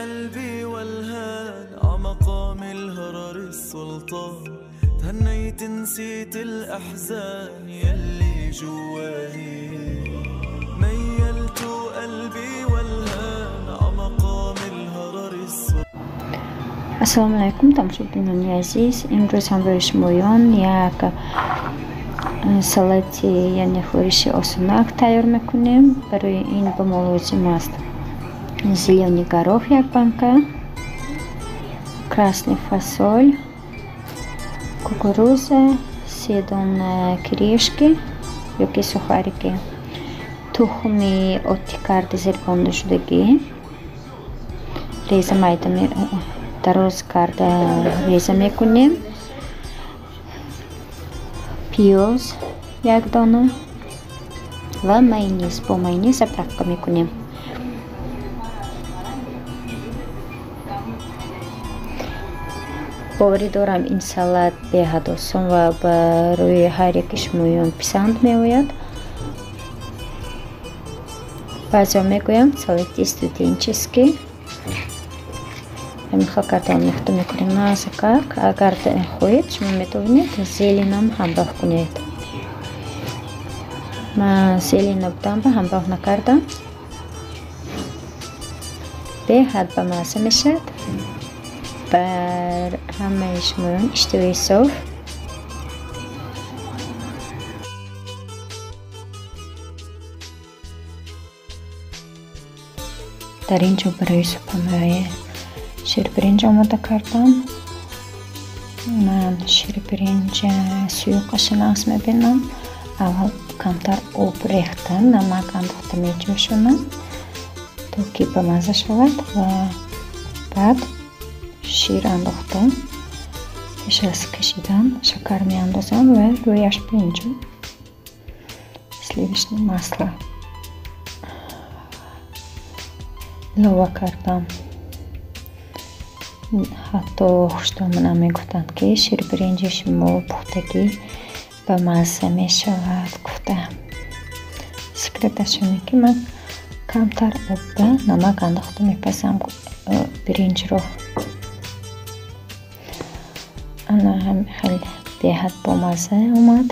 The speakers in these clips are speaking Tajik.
قلبي والهان عمقام الهرر السلطان تهنيت نسيت الأحزان يلي جواني ميلت قلبي والهان عمقام الهرر السلطان. Ассалому алайкум, тамошобинони азиз. Имрӯз ҳамроҳи шумоён як салати, яъне хӯриши осонак тайёр мекунем. Барои ин ба мо лозим аст зелёный горох як банка, красный фасоль, кукуруза, се дона кирешки ёки сухарики, тухми оттӣ карда зербондашудагӣ, реза майда дароз карда реза мекунем, пиёз як дона ва майонез. Бо майонез заправка мекунем. Боварӣ дорам, ин салат беҳад осон ва барои ҳар яки шумоён писанд меояд. Баъзеҳо мегӯянд салати студенческий. Ҳамин хел карда омехта мекунем назакак. Агар хоҳед, шумо метавонед зеленам ҳамроҳ кунед. Ман зелена будам ва ҳамроҳ накардам. Беҳад ба мазза мешавад. Бар ҳамаи шумоён иштиҳои соф. Дар ин ҷо барои супамоя ширбиринҷ омода кардам. Ман ширбиринҷа суюқаша нағз мебинам. Аввал камтар об рехта, намак андохта меҷӯшонам, то ки ба мазза шавад, ва баъд шир андохта, пеш аз кашидан шакар меандозам ва рӯяш ба инҷо сливочное масло илова кардам. Ҳатто хуштомонам мегуфтанд, ки ширбиринҷи шумо пухтагӣ ба мазза мешавад гуфта. Секреташ ҳамин, ки ман камтар обба намак андохта мепазам биринҷро. Ана ҳам хеле беҳад бомазза омад.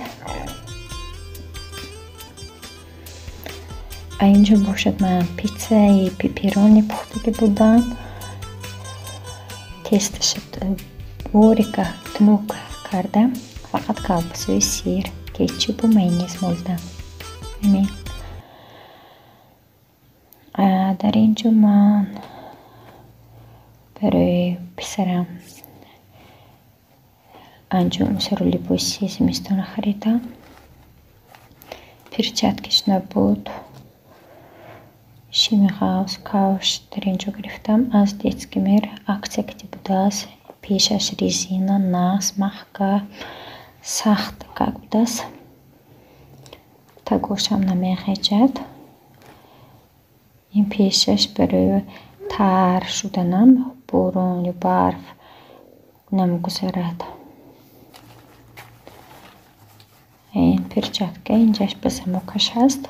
А инҷо бошад, ман питсаи пеперони пухтагӣ будам. Тесташа борика тунук карда, фақат колбасои сир, кетчупу майонез молдам. Ҳамин. Дар ин ҷо ман барои писарам анҷом сару либоси зимистона харидам. Перчаткиш набуд. Шими ғафз, кавш дар ин ҷо гирифтам. Аз детский мир аксия ки будааст. Пешаш резина, нағз, маҳка, сахт как будааст. Тагошам намеғеҷад. Ин пешаш барои тар шуданам борон ё барф намегузарад. Ин перчатка инҷаш ба замокаш ҳаст.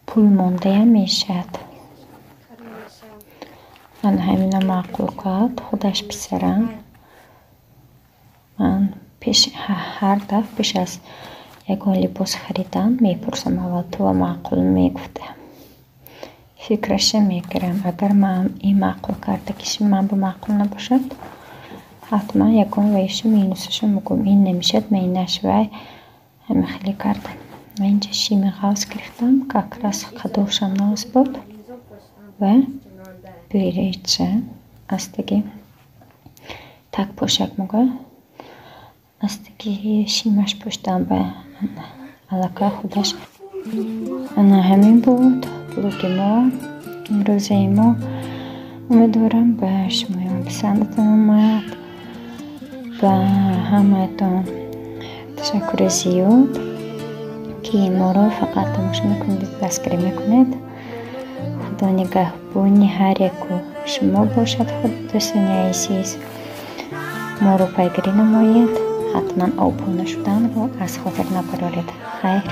Пул мондаям мешавад. Ман ҳамина маъқул кард, худаш писарам. Ман ҳар дафъ пеш аз ягон либос харидан мепурсам аввал тува маъқул мегуфта. Фикраша мегирам. Агар ман ин маъқул кардагиши ман ба маъқул набошад, ҳатман ягон ваишу минусашо мегӯям. Ин намешавад, ман инаш вай ҳамин хеле кардам. Ман инҷа шими ғафз гирифтам, как раз қадошам нағз буд ва береча астаги так пошак муга астаги шимаш пӯштам ба аллакай худаш. Ана ҳамин буд блоги мо имрӯзаи мо. Умедворам, ба шумоён писандатон омад. Ба ҳамаатон ташаккури зиёд, ки моро фақат тамошо мекунед, дастгирӣ мекунед. Худо нигаҳбони ҳар яку шумо бошад. Худ дӯстони азиз, моро пайгирӣ намоед. Ҳатман обуна шуданро аз хотир набароред. Хайр.